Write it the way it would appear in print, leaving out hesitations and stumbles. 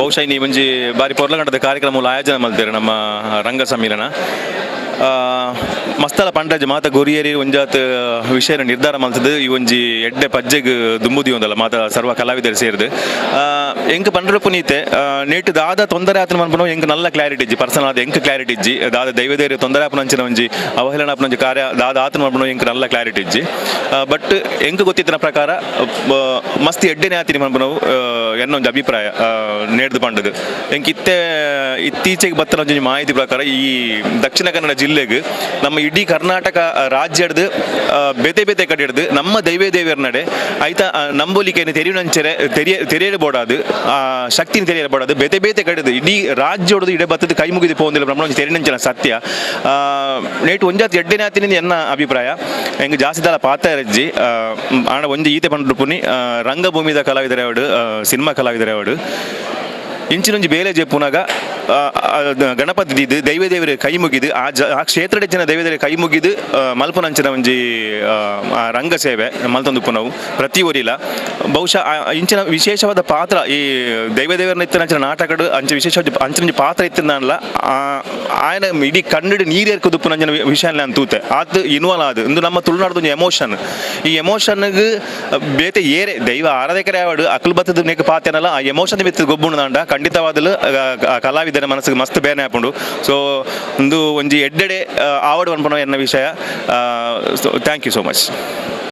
ಬಹುಶಃ ಇನಿ ಒಂಜಿ ಬಾರಿ ಪೊರ್ಲಗಂಟದ ಕಾರ್ಯಕ್ರಮ ಆಯೋಜನೆ ಮಲ್ತೆರ್ ನಮ್ಮ ರಂಗ ಸಮ್ಮೇಳನ. ಮಸ್ತಲ ಪಂಡಜ್ ಮಾತ ಗುರಿಯರಿ ಒಂಜಾತ್ ವಿಷಯ ನಿರ್ಧಾರ ಮಲ್ತದು ಈ ಒಂಜಿ ಎಡ್ಡೆ ಪಜ್ಜೆಗ್ ದುಂಬುದಿಯೊಂದಲ್ಲ ಮಾತ ಸರ್ವ ಕಲಾವಿದರು ಸೇರ್ದು. ಎಂಕ್ ಪಂಡ್ರ ಪುನೀತೆ ನೇಟ್ ದಾದ ತೊಂದರೆ ಆತನ ಮನ್ಪುನವು ಎಂಕ್ ನಲ್ಲ ಕ್ಲಾರಿಟಿ ಇಜ್ಜಿ. ಪರ್ಸನಲ್ ಆದ್ ಎಂಕ್ ಕ್ಲಾರಿಟಿ ಇಜ್ಜಿ. ದಾದ ದೈವದೇರಿ ತೊಂದರೆ ಆಪುನಂಚಿನ ಒಂಜಿ ಅವಹೇಳನ ಆಪುನಂಚಿ ಕಾರ್ಯ ದಾದ ಆತನ ಮನ್ಪುನವು ಎಂಕ್ ನಲ್ಲ ಕ್ಲಾರಿಟಿ ಇಜ್ಜಿ. ಬಟ್ ಎಂಕ್ ಗೊತ್ತಿತ್ತಿನ ಪ್ರಕಾರ ಮಸ್ತ್ ಎಡ್ಡೆನೆ ಆತಿನಿ ಮನ್ಪುನವು ಎನ್ನ ಒಂಜಿ ಅಭಿಪ್ರಾಯ. ನೇಡ್ದು ಪಂಡದು ಎಂಕ್ ಇತ್ತೆ ಇತ್ತೀಚೆಗೆ ಬತ್ತಿನ ಒಂಜಿ ಮಾಹಿತಿ ಪ್ರಕಾರ ಈ ದಕ್ಷಿಣ ಕನ್ನಡ ಜಿಲ್ಲೆಗ್ ನಮ್ಮ ಇಡೀ ಕರ್ನಾಟಕ ರಾಜ್ಯಡ್ದು ಬೇತೆ ಬೇತೆ ಕಡೆ ಹಿಡ್ದು ನಮ್ಮ ದೈವ ದೇವಿಯರ ನಡೆ ಐತ ನಂಬೊಲಿಕೆಯನ್ನು ತೆರಿಯುನಂಚೆರೆ ತೆರಿಯ ತೆರಿಯಲು ಬೋಡಾದು, ಆ ಶಕ್ತಿನ ತೆರಿಯಲು ಬೋಡಾದು ಬೇತೆ ಬೇತೆ ಕಡೆದು ಇಡೀ ರಾಜ್ಯೊಡ್ದು ಇಡೆ ಬತ್ತದ ಕೈ ಮುಗಿದು ಪೋಂದಿಲ್ಲ ಬ್ರಹ್ಮಣ ಒಂಜಿ ತೆರಿನಂಚಿನ ಸತ್ಯ. ನೇಟ್ ಒಂಜಾತ್ ಎಡ್ಡೆನೆ ಆತಿನಿ ಎನ್ನ ಅಭಿಪ್ರಾಯ. ಎಂಕ್ ಜಾಸ್ತಿ ದಾಲ ಪಾತೆರಜ್ಜಿ. ಆಂಡ ಒಂಜಿ ಈತೆ ಪಂಡ್ರು ಪುನಿ, ರಂಗಭೂಮಿದ ಕಲಾವಿದರ ಅವಡು, ಸಿನಿಮಾ ಕಲಾವಿದರ ಅವಡು, ಇಂಚಿನೊಂಜಿ ಬೇಲೆ ಜೆಪ್ಪುನಾಗ ಗಣಪತಿ ದೀದ್ ದೈವ ದೇವರ ಕೈ ಮುಗಿದು ಆ ಕ್ಷೇತ್ರದ ಜನ ದೈವ ಕೈ ಮುಗಿದು ಮಲ್ಪುನಂಚಿನ ಒಂಜಿ ಆ ರಂಗ ಸೇವೆ ಮಲ್ತೊಂದುಪ್ಪುನವು ಪ್ರತಿ ಒರಿಲ. ಬಹುಶಃ ಇಂಚಿನ ವಿಶೇಷವಾದ ಪಾತ್ರ ಈ ದೈವ ದೇವರನ್ನ ಇತ್ತಿನಂಚಿನ ನಾಟಕಡು ಅಂಚ ವಿಶೇಷ ಅಂಚಿನ ಪಾತ್ರ ಇತ್ತಿನಲ್ಲ, ಆಯನ ಇಡೀ ಕಣ್ಣು ನೀರು ಎರ್ಕುದುಪ್ಪುನಂಚಿನ ವಿಷಯ ನಾನು ತೂತೆ. ಆತ್ ಇನ್ವಾಲ್ವ್ ಆದ್ ಇಂದು ನಮ್ಮ ತುಳುನಾಡ್ದ ಒಂಜಿ ಎಮೋಷನ್. ಈ ಎಮೋಷನ್ಗ್ ಬೇತೆ ಏರೆ ದೈವ ಆರಾಧಕರೇ ಆವಡ್, ಅಕುಲು ಬತ್ತದ ನೆಕ್ ಪಾತೆನಲ್ಲ, ಆ ಎಮೋಷನ್ ಮಿತ್ತ್ ಗೊಬ್ಬುಂಡು ಖಂಡಿತವಾದಲು ಕಲಾವಿದನ ಮನಸ್ಸಿಗೆ ಮಸ್ತ್ ಬೇನೆ ಆಪುಂಡು. ಸೊ ಒಂದು ಒಂಜಿ ಎಡ್ಡೆಡೆ ಆವಡ್ ಪನ್ಪುನ ಎನ್ನ ವಿಷಯ. So thank you so much.